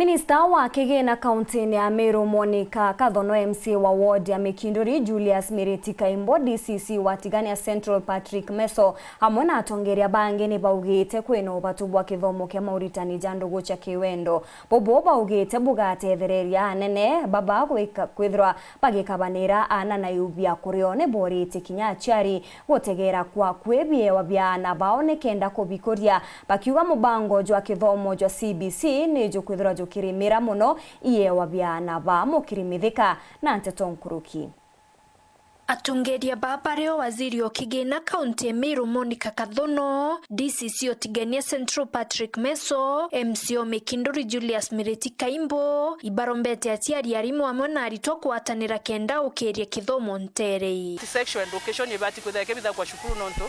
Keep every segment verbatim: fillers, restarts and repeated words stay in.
Minista wa kigina kaunti-ini ya Meru Monica Kathono, M C A wa ward ya Mikinduri Julius Miriti Kaimbo, D C C wa Tigania Central Patrick Meso, amwe na atongeria bangi ni baugite kwina ubatu bwa kithomo kia mauritani ja ndugu cia kiwendo. Bubu baugite bugatethereria anene baba gwika-, kwithirwa bagikabanira aana na iu bia kurio. Ni boritie kinya aciari gutegera kwa kwi biewa bia aana bao nikenda kubikuria, bakiuga mubango jwa kithomo jwa C B C ni jukwithirwa jukirimira mono iewa bia aana ba mukiri mithika na nteto nkuruki. Atongeria baa bario waziri o kigina kaunti ya Meru Monica Kathono, D C C o Tigania Central Patrick Meso, M C A o Mikinduri Julius Miriti Kaimbo, ibarombete aciari, arimu amwe na aritwa kwatanira kenda ukiria kithomo ntere ii. Sexual education ibati kwithira ikibitha kwa cukuru nontu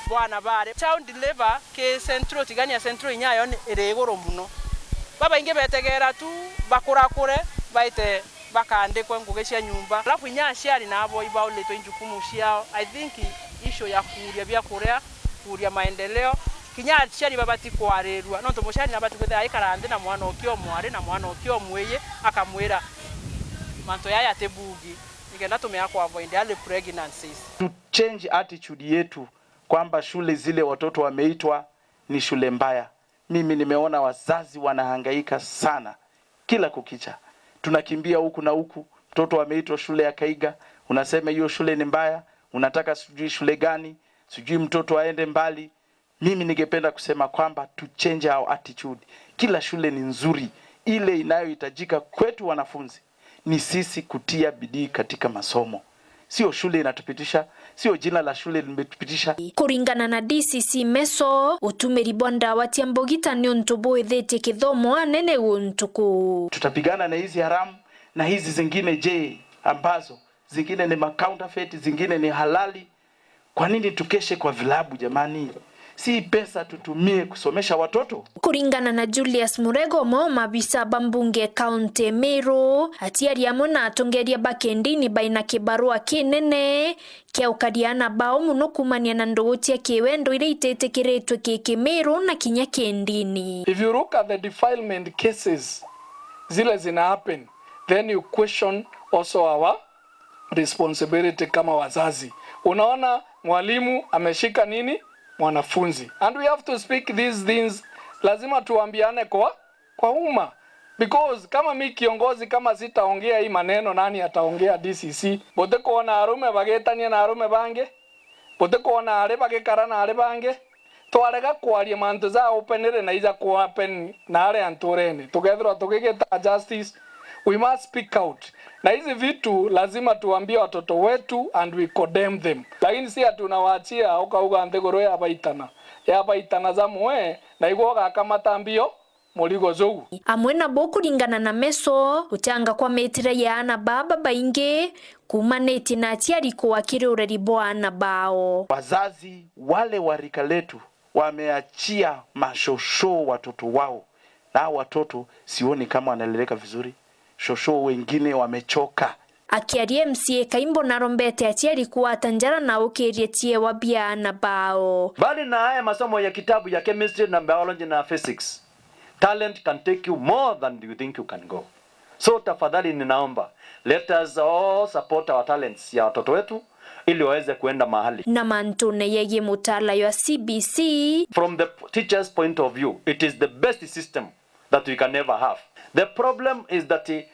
bwana bari child labor ki Central, Tigania Central inyayo ni iri iguru muno. Babaingi betegera tu bakurakure baite bakaandikwe ngugi cia nyumba. Alafu inya aciari nabo ibauritwe injukumu ciao. I think issue ya kuuria bia kuria, kuuria maendeleo, kinya aciari babati kwarirua, nontu muciari nabati kwithira aikara nthi na mwana uki o mwari na mwana uki o mwiyi, akamwira mantu jaya ti bugi, nikenda tumea ku avoid early pregnancies. To change attitude yetu kwamba shule zile watoto wameitwa ni shule mbaya. Mimi nimeona wazazi wanahangaika sana kila kukicha. Tunakimbia huku na huku, mtoto ameitwa shule ya Kaiga, unasema hiyo shule ni mbaya, unataka sijui shule gani, sijui mtoto aende mbali. Mimi ningependa kusema kwamba to change our attitude. Kila shule ni nzuri, ile inayohitajika kwetu wanafunzi ni sisi kutia bidii katika masomo. Sio shule inatupitisha, sio jina la shule limetupitisha. Kuringana na D C C Meso, utumiri bwa ndawa cia mbugita ni untu bwithitie kithomo anene guntu kuu. Tutapigana na hizi haramu na hizi zingine, je, ambazo zingine ni ma counterfeit, zingine ni halali. Kwa nini tukeshe kwa vilabu jamani? Si pesa tutumie kusomesha watoto? Kuringana na Julius Murego, mo mabisa ba mbunge kaunti Meru, aciari amwe na atongeria ba kindini baina kibarua kinene kia ukaria aana bao muno kumania na ndugu cia kiwendo iria ititikiritwe ki kimiru na kinya kindini. If you look at the defilement cases zile zina happen, then you question also our responsibility kama wazazi. Unaona mwalimu ameshika nini? Mwanafunzi. And we have to speak these things. Lazima tuambiane kwa, kwa umma. Because kama mi kiongozi, kama sitaongea hii maneno, nani ataongea? D C C. Butikwona arume bagitania na arume bangi? Butikwona ari bagikara na ari bangi? Twarega kwaria mantu ja openly na ija ku happen na aria nturene, tukethirwa tugigita justice. We must speak out. Na hizi vitu lazima tuambie watoto wetu and we condemn them. Lakini si ati unawaachia ukauga nthiguru ya baitana, ya baitana jamwe, na igwe ugakamata mbio murigo juu. Amwe nabo kuringana na Meso, guchanga kwa mitire ya aana baba baingi kuumanitie na aciari kua kiri ureri bwa aana bao. Wazazi wale wa rika letu wameachia mashosho watoto wao, na hao watoto sioni kama wanaleleka vizuri. Shosho wengine wamechoka. Akiaria, M C A Kaimbo narombete aciari kugwata njara na ukiria ciewa bia aana bao. Mbali na haya masomo ya kitabu ya chemistry na biology na physics, talent can take you more than you think you can go. So tafadhali ninaomba, let us all support our talents ya watoto wetu ili waweze kuenda mahali. Na mantune yegie mutaala jwa C B C. From the teacher's point of view, it is the best system that we can ever have. The problem is that, eh,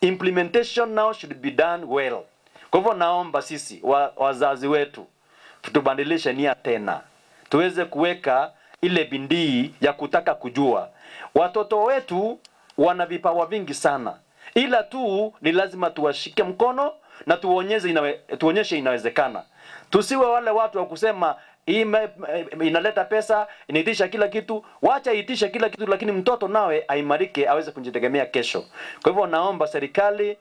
implementation now should be done well. Kwa hivyo naomba sisi, wa-, wazazi wetu, tubadilishe nia tena. Tuweze kuweka ile bidii ya kutaka kujua. Watoto wetu wana vipawa vingi sana. Ila tu ni lazima tuwashike mkono na tuonyeshe inawe-, tuonyeshe inawezekana. Tusiwe wale watu wa kusema, "Hii ime-, inaleta pesa, inaitisha kila kitu." Wacha iitishe kila kitu, lakini mtoto nawe aimarike, aweze kujitegemea kesho. Kwa hivyo naomba serikali,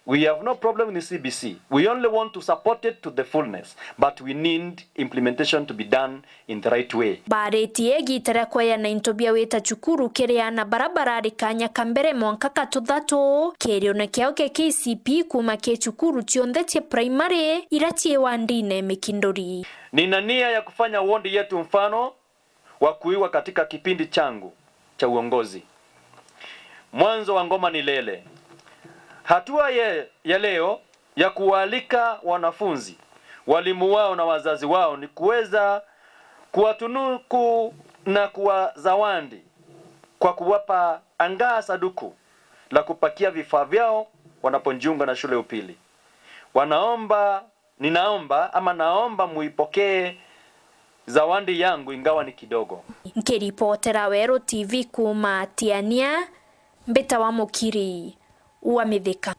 we have no problem with C B C. We only want to support it to the fullness, but we need implementation to be done in the right way. Baritie igita ria kweana into bia wita cukuru kiri aana bara barari kanya ka mbere mwanka ka tuthatu, kirione kiao kia K C P kuuma ki cukuru cionthe cia primary ira cii wandine Mikinduri. Nina nia ya kufanya ward yetu mfano wa kuigwa katika kipindi changu cha uongozi. Mwanzo wa ngoma ni lele. Hatua ya, ya leo ya kuwaalika wanafunzi, walimu wao na wazazi wao ni kuweza kuwatunuku na kuwazawadi kwa kuwapa angaa sanduku la kupakia vifaa vyao wanapojiunga na shule ya upili. Wanaomba, ninaomba ama naomba muipokee zawadi yangu ingawa ni kidogo. Nkiripotera Weru T V kuuma Tiania, mbitawa Mukiri wa Mithika.